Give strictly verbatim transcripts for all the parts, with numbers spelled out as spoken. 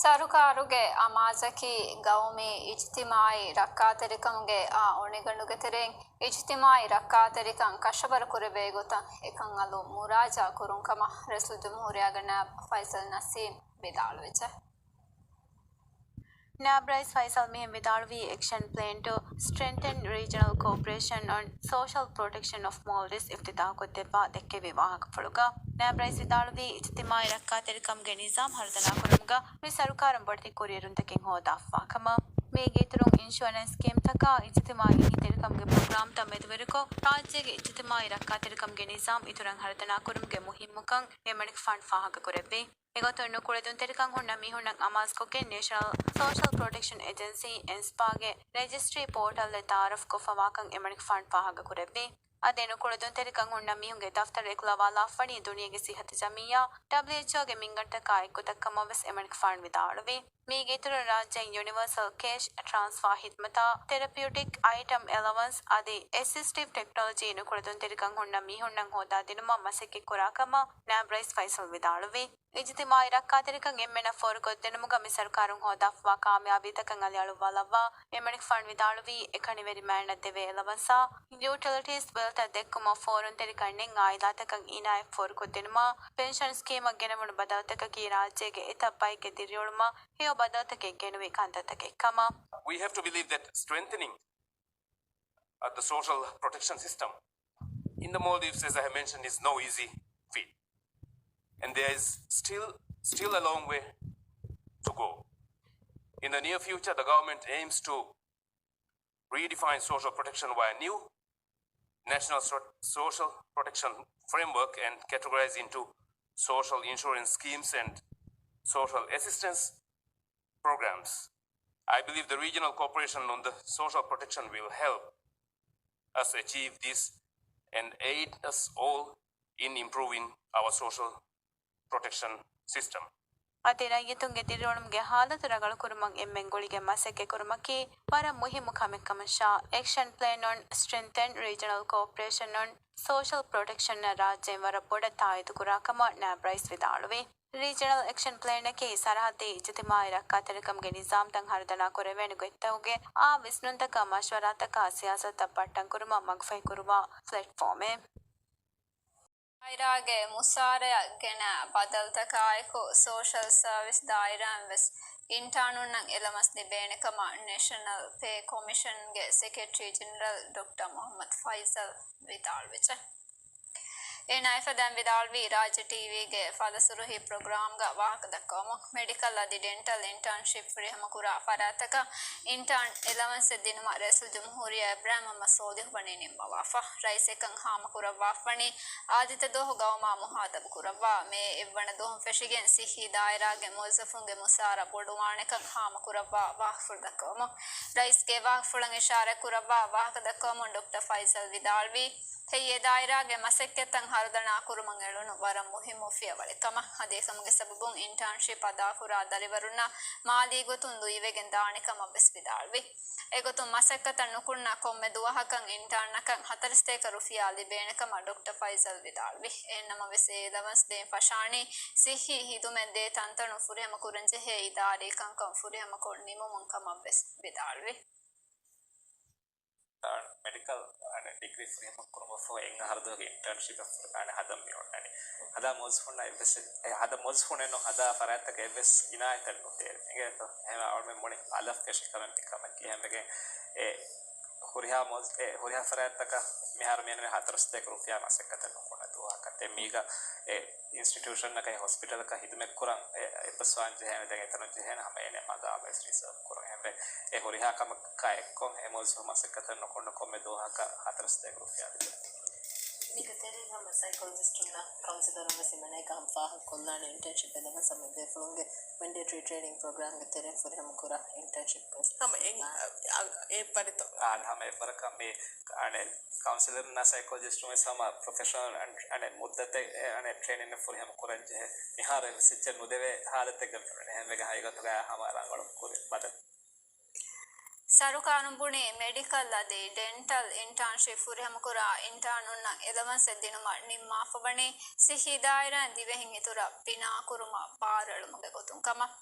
ސަރުކާރުގެ އަމާޒަކީ ގައުމީ އިޖްތިމާޢީ ރައްކާތެރިކަމުގެ އާ އޮނިގަނޑުގެ ތެރެއިން އިޖްތިމާޢީ ރައްކާތެރިކަން ކަށަވަރު ކުރެވޭ ގޮތަށް އެކަން އަލުން މުރާޖާ ކުރުން ކަމަށް ރައީސުލްޖުމްހޫރިއްޔާގެ ނާއިބު ފައިސަލް ނަސީމް ވިދާޅުވެއްޖެ. ނާއިބު ރައީސް ފައިސަލް މިހެން ވިދާޅުވީ، Action Plan to Strengthen Regional Cooperation on Social Protection of Maldives އިފްތިތާޙުކޮށްދެއްވާ ދެއްކެވި ވާހަކަފުޅުގަ ނާއިބު ރައީސް ވިދާޅުވީ، އިޖްތިމާޢީ ރައްކާތެރިކަމުގެ ނިޒާމް ހަރުދަނާކުރުމުގަ މި ސަރުކާރުން ބޮޑެތި ކުރިއެރުންތަކެއް ހޯދާފަވާ ކަމަށް. މީގެ އިތުރުން އިންޝުއަރެންސް ސްކީމްތަކާ އިޖްތިމާޢީ އެހީތެރިކަމުގެ ޕްރޮގްރާމްތައް މެދުވެރިކޮށް، ރާއްޖޭގެ އިޖްތިމާޢީ ރައްކާތެރިކަމުގެ ނިޒާމް އިތުރަށް ހަރުދަނާކުރުމުގެ މުހިއްމުކަން އެމަނިކުފާނު ފާހަގަކުރެއްވި. އެގޮތުން ނުކުޅެދުންތެރިކަން ހުންނަ މީހުންނަށް އަމާޒުކޮށްގެން ނޭޝަނަލް ސޯޝަލް ޕްރޮޓެކްޝަން އެޖެންސީ، އެންސްޕާގެ ރެޖިސްޓްރީ ޕޯޓަލްއެއް ތައާރަފްކޮށްފަވާކަން އެމަނިކުފާނު ފާހަގަކުރެއްވި. އަދި ނުކުޅެދުންތެރިކަން ހުންނަ މީހުންގެ ދަފްތަރު އެކުލަވާލާފަވަނީ ދުނިޔޭގެ ސިއްހަތު ޖަމިއްޔާ، ޑަބްލިއުއެޗްއޯގެ މިންގަނޑުތަކާ އެއްގޮތަށް ކަމަށްވެސް އެމަނިކުފާނު ވިދާޅުވި. މީގެ އިތުރުން ރާއްޖޭން ޔުނިވާސަލް ކޭޝް ޓްރާންސްފާ ހިދުމަތާ، ތެރަޕިއުޓިކް އައިޓަމް އެލަވަންސް އަދި އެސިސްޓިވް ޓެކްނޮލޮޖީ ނުކުޅެދުންތެރިކަން ހުންނަ މީހުންނަށް ހޯދާދިނުމަށް މަސައްކަތްކުރާ ކަމަށް ނާއިބު ރައީސް ފައިސަލް ވިދާޅުވި. އިޖްތިމާޢީ ރައްކާތެރިކަން އެންމެނަށް ފޯރުކޮށްދިނުމުގަ މި ސަރުކާރުން ހޯދާފަވާ ކާމިޔާބީތަކަށް އަލިއަޅުއްވާލައްވާ، އެމަނިކުފާނު ވިދާޅުވީ، އެކަނިވެރި މާތް ދެވޭ އެލަވަންސާ، ޔޫޓިލިޓީސް ބިލްތައް ދެއްކުމަށް ފޯރުންތެރިކަން ނެތް އާއިލާތަކަށް އިނާޔަތް ފޯރުކޮށްދިނުމަށް، ޕެންޝަން ސްކީމަށް ގެނެވުނު ބަދަލުތަކަކީ ރާއްޖޭގެ އެތައް ބައެއްގެ ދިރިއުޅުމަށް ހެޔޮ ބަދަލުތަކެއް ގެނުވި ކަންތައްތަކެއް ކަމަށް. We have to believe that strengthening uh, the social protection system in the Maldives, as I have mentioned, is no easy feat. And there is still, still a long way to go. In the near future, the government aims to redefine social protection via new national so- social protection framework and categorize into social insurance schemes and social assistance programs. I believe the regional cooperation on the social protection will help us achieve this and aid us all in improving our social protection system. އަދި ރައްޔިތުންގެ ދިރިއުޅުމުގެ ހާލަތު ރަނގަޅުކުރުމަށް އެންމެން ގުޅިގެން މަސައްކަތްކުރުމަކީ ވަރަށް މުހިއްމު ކަމެއް ކަމަށާ، Action Plan on Strengthen Regional Cooperation on Social Protection އަށް ރާއްޖޭން ވަރަށް ބޮޑަށް ތާއީދުކުރާ ކަމަށް ނާއިބު ރައީސް ވިދާޅުވި. ރީޖަނަލް އެކްޝަން ޕްލޭނަކީ ސަރަހައްދީ އިޖްތިމާޢީ ރައްކާތެރިކަމުގެ ނިޒާމްތައް ހަރުދަނާ ކުރެވޭނެ ގޮތްތަކުގެ އާ ވިސްނުންތަކާ މަޝްވަރާތަކާ ސިޔާސަތުތައް ބައްޓަންކުރުމަށް މަގުފަހިކުރުވާ ފްލެޓްފޯމެއް. ދާއިރާގެ މުސާރަޔަށް ގެނައި ބަދަލުތަކާއެކު، ސޯޝަލް ސާވިސް ދާއިރާއިން ވެސް އިންޓާނުންނަށް އެލަވަންސް ލިބޭނެ ކަމަށް ނޭޝަނަލް ޕޭ ކޮމިޝަންގެ ސެކްރެޓަރީ ޖެނެރަލް ޑޮކްޓަރ މުޙައްމަދު ފައިސަލް ވިދާޅުވެއްޖެ. އޭނާ އެފަދައިން ވިދާޅުވީ، ރާއްޖެ ޓީވީގެ ފަލަސުރުހީ ޕްރޮގްރާމްގަ ވާހަކަ ދައްކަވަމުން، މެޑިކަލް އަދި ޑެންޓަލް އިންޓާންޝިޕް ފުރިހަމަކުރާ ފަރާތްތަކަށް އިންޓާން އެލަވަންސެއް ދިނުމަށް ރައީސުލްޖުމްހޫރިއްޔާ އިބްރާހިމް މުޙައްމަދު ސޯލިހު ވަނީ ނިންމަވާފަ. ރައީސް އެކަން ހާމަކުރައްވާފަވަނީ، އާދިއްތަ ދުވަހު ގައުމާ މުހާދަބު ކުރައްވާ، މޭ އެއްވަނަ ދުވަހުން ފެށިގެން ސިއްހީ ދާއިރާގެ މުވައްޒަފުންގެ މުސާރަ ބޮޑުވާނެކަން ހާމަކުރައްވާ ވާހަކަފުޅު ދައްކަވަމުން، ރައީސްގެ ވާހަކަފުޅަށް އިޝާރާތް ކުރައްވާ ވާހަކަ ދައްކަވަމުން ޑޮކްޓަރ ފައިސަލް ވިދާޅުވީ، ހެއްޔޭ ދާއިރާގެ މަސައްކަތްތައް ހަރުދަނާ ކުރުމަށް އެޅުނު ވަރަށް މުހިއްމު ފިޔަވަޅެއް ކަމަށް. އަދި އެކަމުގެ ސަބަބުން އިންޓާންޝިޕް އަދާކުރާ ދަރިވަރުންނަށް މާލީ ގޮތުން ލުއިވެގެން ދާނެ ކަމަށް ވެސް ވިދާޅުވި. އެގޮތުން މަސައްކަތަށް ނުކުންނަ ކޮންމެ ދުވަހަކަށް އިންޓާންއަކަށް ހަތަރުސަތޭކަ ރުފިޔާ ލިބޭނެ ކަމަށް ޑޮކްޓަރ ފައިސަލް ވިދާޅުވި. އެހެންނަމަވެސް އެ އެލަވަންސް ދޭން ފަށާނީ ސިއްހީ ހިދުމަތް ދޭ ތަންތަނުން ފުރިހަމަ ކުރަންޖެހޭ އިދާރީ ކަންކަން ފުރިހަމަކޮށް ނިމުމުން ކަމަށް ވެސް ވިދާޅުވި. މެޑިކަލް ޑިގްރީ ފުރިހަމަ ކުރުމަށްފަހު އެއް އަހަރު ދުވަހުގެ އިންޓާންޝިޕް އަށް ހަދަން މި އޮންނަނީ. ހަދާ މުވައްޒަފުންނަށް އެއްވެސް، އެ ހަދާ މުވައްޒަފުންނެއް ނޫން، ހަދާ ފަރާތްތަކަށް އެއްވެސް އިނާޔަތެއް ނުދޭ. އެނގޭތޯ؟ އެހެންވެ އަޅުމެން މުޅި އަލަށް ފެށި ކަމެއް މި ކަމަކީ. އެހެންވެގެން އެ ހުރިހާ މުވައްޒަ-، އެ ހުރިހާ ފަރާތްތަކަށް މިހާރު މިއަންނަނީ ހަތަރުސަތޭކަ ރުފިޔާ މަސައްކަތަށް ނުކުންނަ ދުވަހަކަށް. ދެން މީގަ އެ އިންސްޓިޓިއުޝަނަކަށް ހޮސްޕިޓަލަކަށް ހިދުމަތްކުރަން އެ އެއްބަސްވާން ޖެހޭނެ، ދެން އެތަނުން ޖެހޭނެ ހަމަ އޭނެ މަގާމެއް ރިޒާވް ކުރަން. އެހެންވެ އެ ހުރިހާ ކަމަކާ އެއްކޮށް އެ މުވައްޒަފު މަސައްކަތަށް ނުކުންނަ ކޮންމެ ދުވަހަކަށް ހަތަރުސަތޭކަ ރުފިޔާ ލިބޭ. މީގެ ތެރެއިން ހަމަ ސައިކޮލޮޖިސްޓުންނާ ކައުންސެލަރުން ވެސް ހިމެނޭ ކަހަލަ ފާހަގަކޮށްލާނެ އިންޓާންޝިޕް އެލަވަންސް ހަމަ ބޭފުޅުންގެ މެންޑޭޓަރީ ޓްރޭނިން ޕްރޮގްރާމްގެ ތެރެއިން ފުރިހަމަ ކުރާ އިންޓާންޝިޕް ވެސް ހަމަ އެ-، އަ-، އެ ޕަރިތޮ. އާނ ހަމަ އެއްވަރަކަށް މި އަނެއް ކައުންސެލަރުންނާ ސައިކޮލޮޖިސްޓުން ވެސް ހަމަ ޕްރޮފެޝަނަލް އަން-، އަނެއް މުއްދަތެއް އެ އަނެއް ޓްރޭނިން ފުރިހަމަ ކުރަން ޖެހޭ. މިހާރު އެއްވެސް އެއްޗެއް ނުދެވޭ ހާލަތެއްގަ މި އުޅެނީ. އެހެންވެގެން ހަގީގަތުގަ ހަމަ ރަނގަޅު ކުރި ބަދަލު. ސަރުކާރުން ބުނީ މެޑިކަލް އަދި ޑެންޓަލް އިންޓާންޝިޕް ފުރިހަމަކުރާ އިންޓާނުންނަށް އެލަވަންސެއް ދިނުމަށް ނިންމާފަވަނީ ސިއްހީ ދާއިރާއިން ދިވެހިން އިތުރަށް ބިނާކުރުމަށް ބާރުއެޅުމުގެ ގޮތުން ކަމަށް.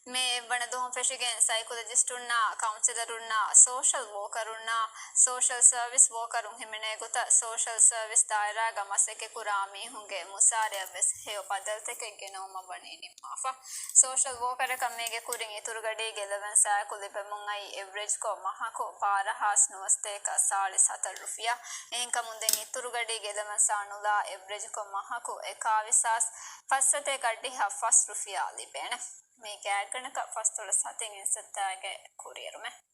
މޭ އެއްވަނަ ދުވަހުން ފެށިގެން ސައިކޮލޮޖިސްޓުންނާ، ކައުންސެލަރުންނާ، ސޯޝަލް ވޯކަރުންނާ، ސޯޝަލް ސަރވިސް ވޯކަރުން ހިމެނޭ ގޮތަށް ސޯޝަލް ސަރވިސް ދާއިރާގަ މަސައްކަތްކުރާ މީހުންގެ މުސާރައަށްވެސް ހެޔޮ ބަދަލުތަކެއް ގެނައުމަށް ވަނީ ނިންމާފަ. ސޯޝަލް ވޯކަރަކަށް މީގެ ކުރިން އިތުރުގަޑީގެ އެލަވެންސާއެކު ލިބެމުން އައީ އެވްރެޖްކޮށް މަހަކު ބާރަ ހާސް ނުވަސަތޭކަ ސާޅީސް ހަތަރު ރުފިޔާ. އެހެންކަމުން ދެން އިތުރުގަޑީގެ އެލަވެންސާ ނުލާ އެވްރެޖްކޮށް މަހަކު އެކާވީސް ހާސް ފަސްސަތޭކަ އަށްޑިހަ ފަސް ރުފިޔާ ލިބޭނެ. މީ ގާތްގަނޑަކަށް ފަސްދޮޅަސް ހަތިން އިންސައްތައިގެ ކުރިއެރުމެއް.